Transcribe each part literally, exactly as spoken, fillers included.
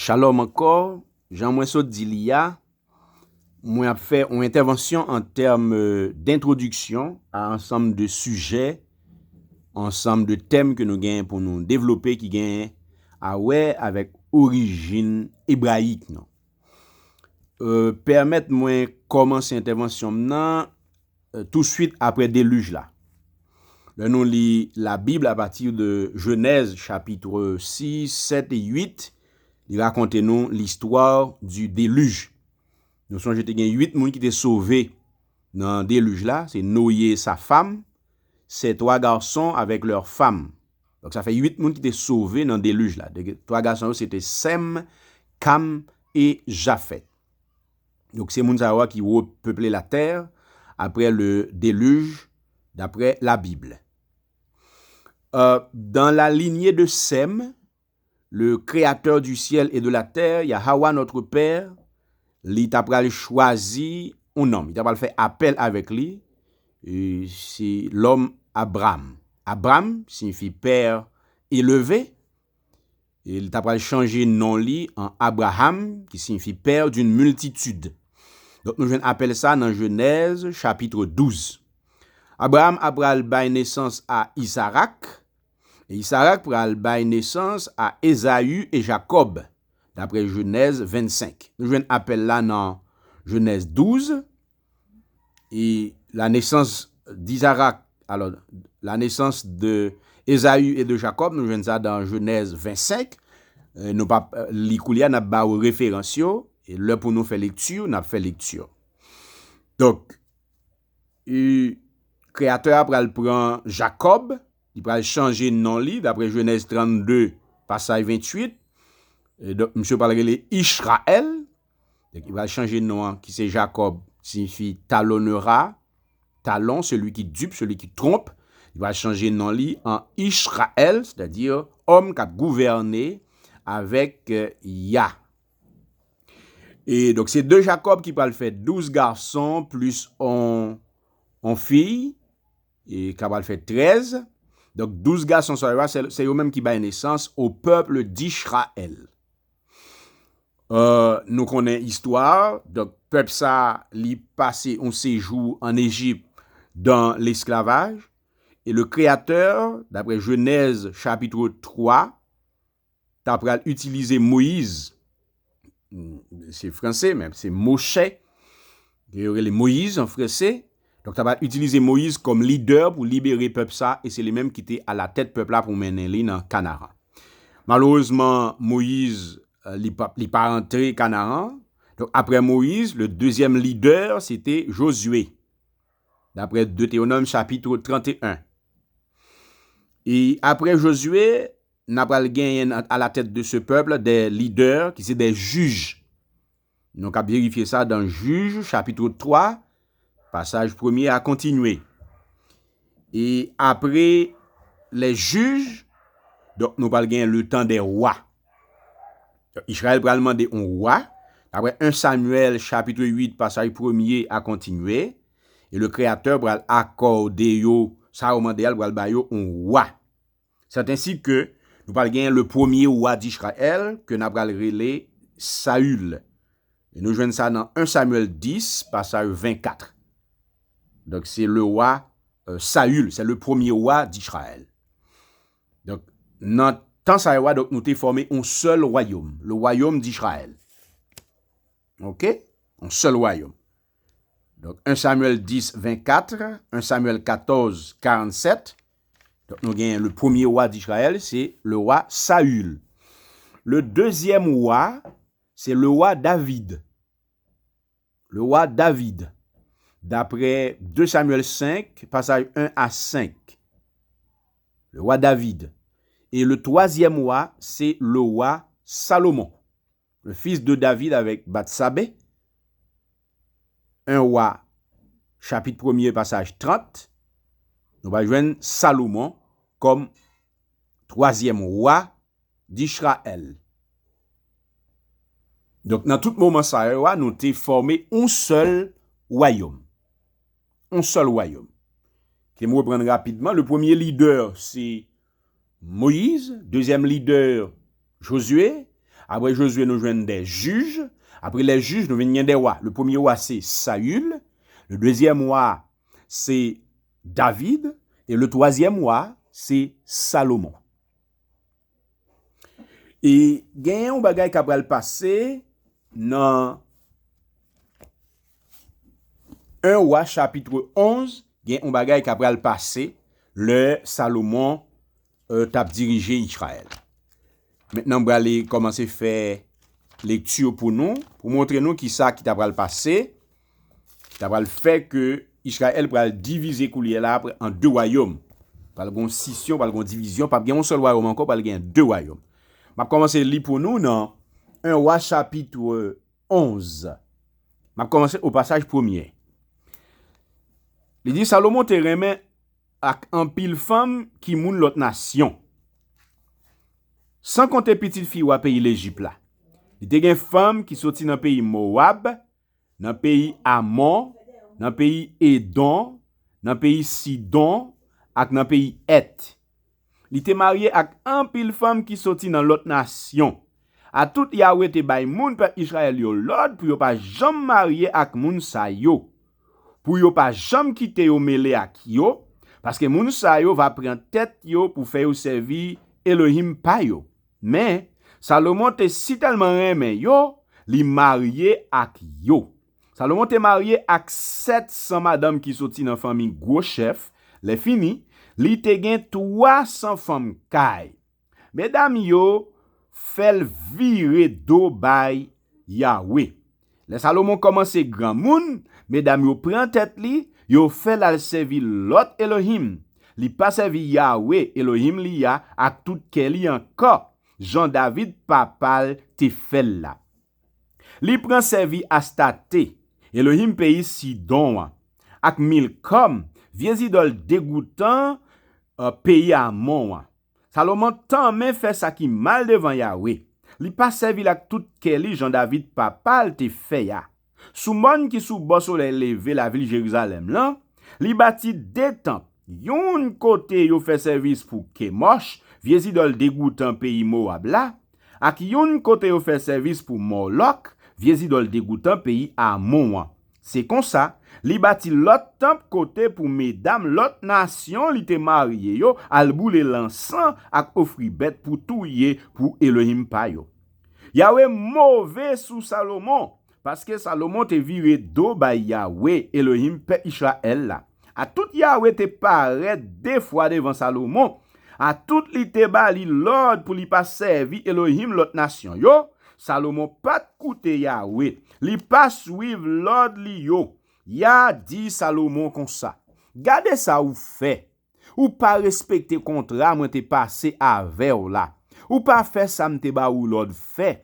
Shalom ankò, jan mwen sot di li a, mwen ap fè yon entèvansyon an tèm, euh, d'entwodiksyon a ansanm de sijè, ansanm de tèm ke nou genyen pou nou devlope ki genyen a wè avèk orijin ebrayik nou. Euh, pèmèt mwen kòmanse entèvansyon m nan, euh, touswit apre delij la. Lè nou li Labib apati de Jenèz chapit sis, sèt e uit, li rakonte nou listwa di delij. Nou sonje te gen uit moun ki te sove nan delij la, se Noye, sa fam, ses trois garçons avec leurs femmes. Donk sa fè uit moun ki te sove nan delij la. Donk twa gason yo se te Sèm, Kam e Jafèt. Donk se moun sa yo a ki repeple la terre après le déluge, d'après la Bible. Euh, dans la lignée de Sèm, le créateur du ciel et de la terre, Yahawah notre Père, li ta pral chwazi yon nonm, li ta pral fè apèl avèk li, e se lòm Abram. Abram siyifi pè eleve, e li ta pral chanje non li an Abraham, ki siyifi père d'une multitude. Donk nou jwenn apèl sa nan Jenèz chapit douz. Abraham apral bay nesans a Isarak, e Isarak pral bay nesans a Ezayu e Jakòb, daprè Jenèz vennsenk. Nou jwenn apèl la nan Jenèz douz, e la nesans d'Isarak, alò, la nesans de Ezayu e de Jakòb, nou jwenn sa dan Jenèz vennsenk. E nou p ap, e, li koulye a, n ap ba w referans yo, e lè pou nou fè lekti, n ap fè lekti. Donk, e, Kreyatè a pral pran Jakòb, li pral chanje non li, daprè Jenèz trannde, pasaj venntuit. E donk, misye pral rele Israël. Donk, li pral chanje non an, ki se Jakòb, siyifi talonnera, talon, celui qui dupe, celui qui trompe. Li pral chanje non li an Israël, sètadi òm k ap gouvène avèk, e, Yah. E donk, se de Jakòb ki pral fè douz gason plis on, on fi, e ki pral fè trèz. Donk, douz gason sa yo a, se, se yo menm ki bay nesans au peuple d'Israël. Euh, nou konnen istwa, donk, pèp sa, li pase yon sejou an Ejip dan lesklavaj. E le Kreyatè, daprè Jenèz chapit twa, ta pral itilize Moyiz, se franse, men se Mochè, ke yo rele Moyiz an franse. Donk, ta pral itilize Moyiz kòm lidè pou libere pèp sa, e se li menm ki te alatèt pèp la pou mennen li nan Kanaran. Malerezman, Moyiz, euh, li pa, li pa rantre Kanaran. Donk, aprè Moyiz, le dezyèm lidè, se te Jozye, daprè Detewonòm chapit trannteyen. E aprè Jozye, n a pral genyen a la tèt de ce peuple des leaders ki se des juges. Nou ka verifye sa dan Jij, chapit twa, pasaj premye a kontinye. E apre les juges, donk, nou pral genyen le temps des rois. Donk, Izrayèl pral mande yon wa. Daprè en Samyèl, chapit uit, pasaj premye a kontinye. E le Kreyatè pral akòde yo sa yo mande a, l pral ba yo yon wa. C'est ainsi que nou pral genyen le premier roi d'Israël, ke n a pral rele Saül. E nou jwenn sa nan en Samyèl dis, pasaj vennkat. Donk, se le wa, euh, Saül, se le premier roi d'Israël. Donk, nan tan sa yo a, donk, nou te fòme yon sèl wayòm, le royaume d'Israël. Oke? Yon sèl wayòm. Donk, en Samyèl dis, vennkat, en Samyèl katòz, karannsèt. Donk, nou genyen le premier roi d'Israël, se le roi Saül. Le deuxième roi, se le roi David. Le roi David. Daprè de Samyèl senk, pasaj en a senk. Le roi David. E le twazyèm wa, se le roi Salomon. Le fils de David avec Batsabé. En Wa, chapit premye, pasaj trant, nou va jwenn Salomon kòm twazyèm wa d'Israël. Donk, nan tout moman sa yo a, nou te fòme yon sèl wayòm. Yon sèl wayòm. Kite m reprann rapidman. Le premye lidè, se Moyiz. Dezyèm lidè, Jozye. Apre Jozye, nou jwenn de jij. Apre lè jij, nou vin gen de wa. Le premye wa, se Sayil. Le dezyèm wa, se David. E le twazyèm wa, se Salomon. E genyen yon bagay k ap pral pase nan en Wa chapit onz, gen yon bagay k ap pral pase lè Salomon, euh, t ap dirije Izrayèl. Mentnan, m prale kòmanse fè lekti pou nou, pou montre nou kisa ki ta pral pase, ki ta pral fè ke Izrayèl pral divize koulye la an de wayòm. Pral gen yon sisyon, pral gen yon divizyon, p ap gen yon sèl wayòm ankò, pral gen de wayòm. M ap kòmanse li pou nou nan en Wa chapit onz. M ap kòmanse o pasaj premye. Li di, Salomon te renmen ak anpil fanm ki moun lòt nasyon, san konte pitit fi wa peyi Lejip la. Li te gen fanm ki soti nan peyi Mowab, nan peyi Amon, nan peyi Edon, nan peyi Sidon, ak nan peyi Èt. Li te marye ak anpil fanm ki soti nan lòt nasyon. Atout Yawe te bay moun pèp Izrayèl yo lòd pou yo pa janm marye ak moun sa yo, pou yo pa janm kite yo mele ak yo, paske moun sa yo va pran tèt yo pou fè yo sèvi Elohim pa yo. Men, Salomon te sitèlman renmen yo, li marye ak yo. Salomon te marye ak sèt san madanm ki soti nan fanmi gwo chèf. Lèfini, li te gen twa san fanm kay. Medam yo fè l vire do bay Yawe. Lè Salomon kòmanse granmoun, medam yo pran tèt li, yo fè l al sèvi lòt Elohim. Li pa sèvi Yawe, Elohim li a, ak tout kè li ankò, jan David, papa l, te fè l la. Li pran sèvi Astate, Elohim peyi Sidon an, ak Milkòm, vye zidòl degoutan, euh, peyi Amon an. Salomon tanmen fè sa ki mal devan Yawe. Li pa sèvi l ak tout kè li jan David, papa l, te fè a. Sou mòn ki sou bò solèy leve lavil Jerizalèm lan, li bati de tanp, youn kote yo fè sèvis pou Kemòch, vye zidòl degoutan peyi Mowab la, ak youn kote yo fè sèvis pou Mòlòk, vye zidòl degoutan peyi Amon an. Se konsa, li bati lòt tanp kote pou medam lòt nasyon li te marye yo al boule lansan ak ofri bèt pou touye pou Elohim pa yo. Yawe move sou Salomon, paske Salomon te vire do bay Yawe, Elohim pèp Izrayèl la. Atout Yawe te parèt de fwa devan Salomon. Atout li te ba li lòd pou li pa sèvi Elohim lòt nasyon yo. Salomon pa t koute Yawe. Li pa swiv lòd li yo. Ya di Salomon konsa, gade sa ou fè. Ou pa respekte kontra mwen te pase avè w la. Ou pa fè sa m te ba ou lòd fè.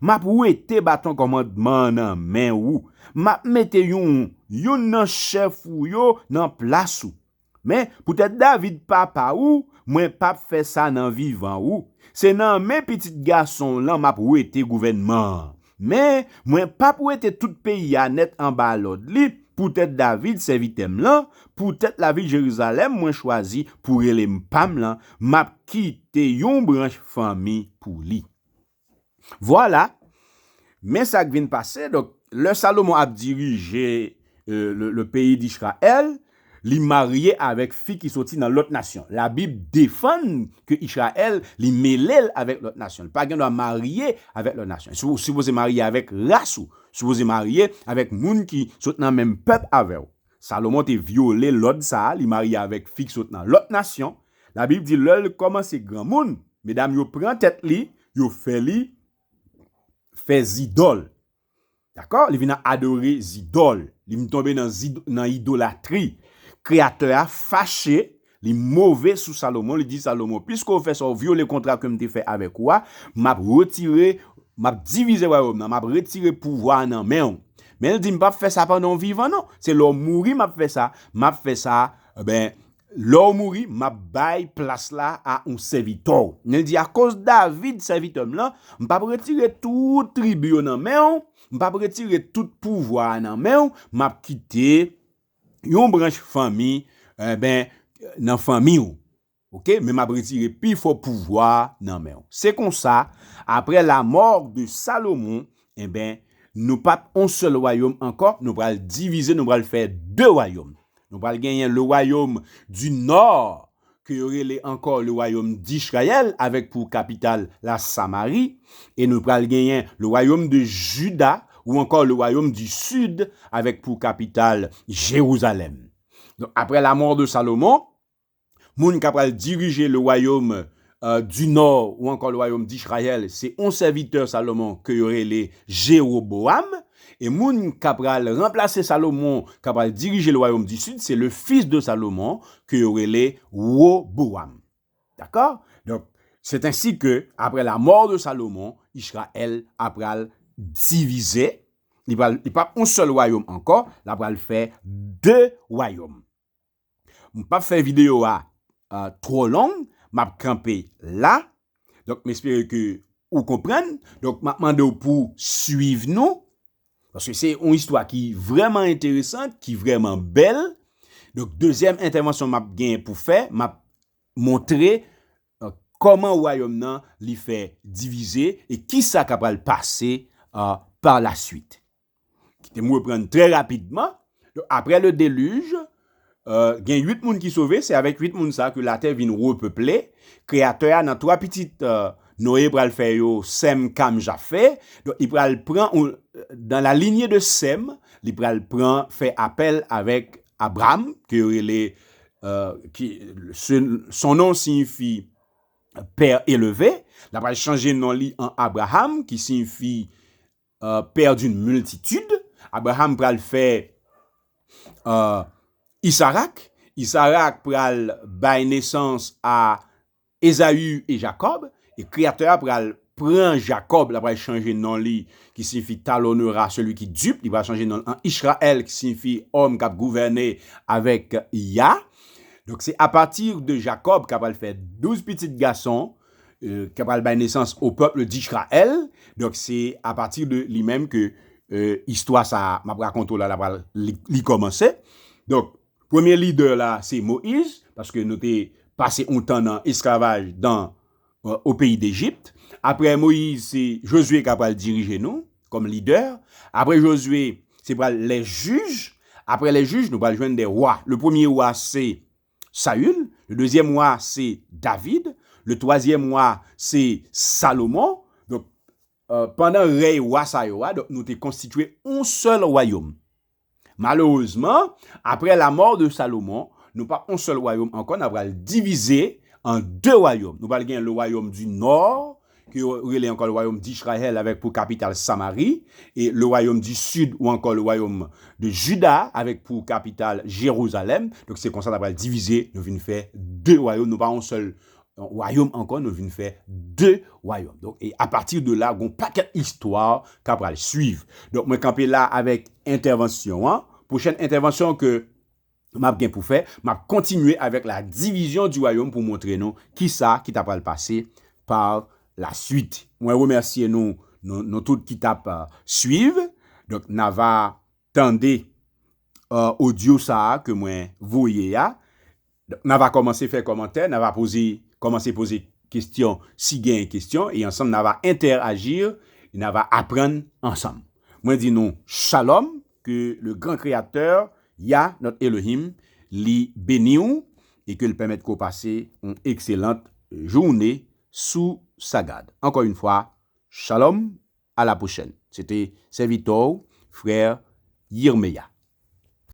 M ap wete baton kòmandman an nan men ou. M ap mete youn, youn nan chèf ou yo nan plas ou. Men, poutèt David, papa ou, mwen p ap fè sa nan vivan ou. Se nan men pitit gason w lan m ap wete gouvènman an. Men, mwen p ap wete tout peyi a nèt anba lòd li, poutèt David, sèvitè m lan, poutèt lavil Jerizalèm mwen chwazi pou rele m pa m lan, m ap kite yon branch fanmi pou li. Vwala. Men sa k vin pase. Donk, lè Salomon ap dirije, euh, le, le peyi d'Izrayèl, li marye avèk fi ki soti nan lòt nasyon. Labib defann ke Izrayèl, li mele l avèk lòt nasyon. Li pa gen dwa marye avèk lòt nasyon. Si w sipoze marye avèk ras ou, sipoze marye avèk moun ki sot nan menm pèp avè w. Salomon te vyole lòd sa a, li marye avèk fi ki sot nan lòt nasyon. Labib di lè l kòmanse granmoun, medam yo pran tèt li, yo fè li fè zidòl. Dakò? Li vin adore zidòl. Li vin tonbe nan zid-, nan idolatri. Kreyatè a fache, li move sou Salomon, li di Salomon, piske w fè sa, w vyole kontra ke m te fè avèk ou a, m ap retire, m ap divize wayòm nan, m ap retire pouvwa a nan men w. Men l di, m p ap fè sa pandan w vivan, non. Se lè w mouri, m ap fè sa. M ap fè sa, ben, lè w mouri, m ap bay plas la a yon sèvitè w. Men l di, akoz David, sèvitè m lan, m p ap retire tout tribi yo nan men w, m p ap retire tout pouvwa a nan men w, m ap kite yon branch fanmi, eh ben, nan fanmi w. Oke, men m ap retire pifò pouvwa nan men w. Se konsa, apre lamò de Salomon, enben, nou p ap on sèl wayòm ankò, nou pral divize, nou pral fè de wayòm. Nou pral genyen le royaume du nord, ke yo rele ankò le royaume d'Israël, avèk pou kapital la Samari, e nou pral genyen le royaume de Juda, ou ankò le royaume du sud, avèk pou kapital Jérusalem. Donk, apre lamò de Salomon, moun k ap pral dirije le royaume euh, du nord ou ankò le royaume d'Israël, se on sèvitè Salomon ke yo rele Jeroboam. E moun k ap pral ranplase Salomon, k ap pral dirije le royaume du sud, se le fils de Salomon ke yo rele Roboam. Dakò? Donk, c'est ainsi que, après la mort de Salomon, Israël ap pral divize. Li pral, li p ap on sèl wayòm ankò, l ap pral fè de wayòm. M p ap fè videyo a uh, twò long, m ap kanpe la. Donk, m espere ke ou konprann. Donk, m ap mande w pou swiv nou. Paske se yon istwa ki vrèman enteresan, ki vrèman bèl. Donk, dezyèm entèvansyon m ap gen pou fè, m ap montre uh, kòman wayòm nan li fè divize e kisa k ap pral pase uh, par la suite. Kite m reprann trè rapidman. Donk, apre le deluge, euh, gen uit moun ki sove, se avèk uit moun sa ke latè vin repeple. Kreyatè a nan twa pitit euh, Noye pral fè yo Sèm, Kam, Jafè. Donk, li pral pran, dan la lignée de Sèm, li pral pran, fè apèl avèk Abram, ke yo rele, euh, ki, se, son non siyifi pè eleve. L ap pral chanje non li an Abraham, ki siyifi euh, père d'une multitude. Abraham pral fè euh, Isarak. Isarak pral bay nesans a Ezaü e Jakòb. E Kreyatè a pral pran Jakòb, l ap pral chanje non li, ki siyifi talonnera celui qui dupe. Li pral chanje non an Israël, ki siyifi homme k ap gouvène avec Yah. Donk, se apati de Jakòb k ap pral fè douz pitit gason, euh, k ap pral bay nesans au peuple d'Israël. Donk, se apati de li menm ke euh, istwa sa a m ap rakonte w la, la pral, li, li kòmanse. Donk, premye lidè la, se Moyiz, paske nou te pase yon tan nan esklavaj dan, euh, au pays d'Égypte. Apre Moyiz, se Jozye k ap pral dirije nou kòm lidè. Apre Jozye, se pral les juges. Apre les juges, nou pral jwenn de wa. Le premye wa, se Saül. Le dezyèm wa, se David. Le twazyèm wa, se Salomon. Donk, euh, pandan rèy wa sa yo a, donk, nou te konstitye yon sèl wayòm. Malerezman, apre lamò de Salomon, nou pa yon sèl wayòm ankò, n a pral divize an de wayòm. Nou pral gen le royaume du nord, ke yo rele ankò le royaume d'Israël avèk pou kapital Samari, e le royaume du sud ou ankò le royaume de Juda avèk pou kapital Jérusalem. Donk, se konsa n a pral divize, nou vin fè de wayòm, nou pa yon sèl wayòm ankò, nou vin fè de wayòm. Donk, e apati de la, gon pakèt istwa k ap pral swiv. Donk, mwen kanpe la avèk entèvansyon an. Pwochèn entèvansyon ke m ap gen pou fè, m ap kontinye avèk la division du royaume pou montre nou kisa ki ta pral pase par la suite. Mwen remèsye nou, nou, nou tout ki t ap euh, swiv. Donk, n a va tande euh, odyo sa a ke mwen voye a. Donk, n a va kòmanse fè kòmantè, n a va poze, kòmanse poze kesyon si gen kesyon, e ansanm n a va entèajir, e n a va aprann ansanm. Mwen di nou, shalom, ke le gran kreyatè, Yah, notre Elohim, li beni w, e ke l pèmèt ke w pase yon ekselant jounen sou sa gad. Ankò yon fwa, shalom, à la prochaine. Se te sèvitè w, frè Yirmeya.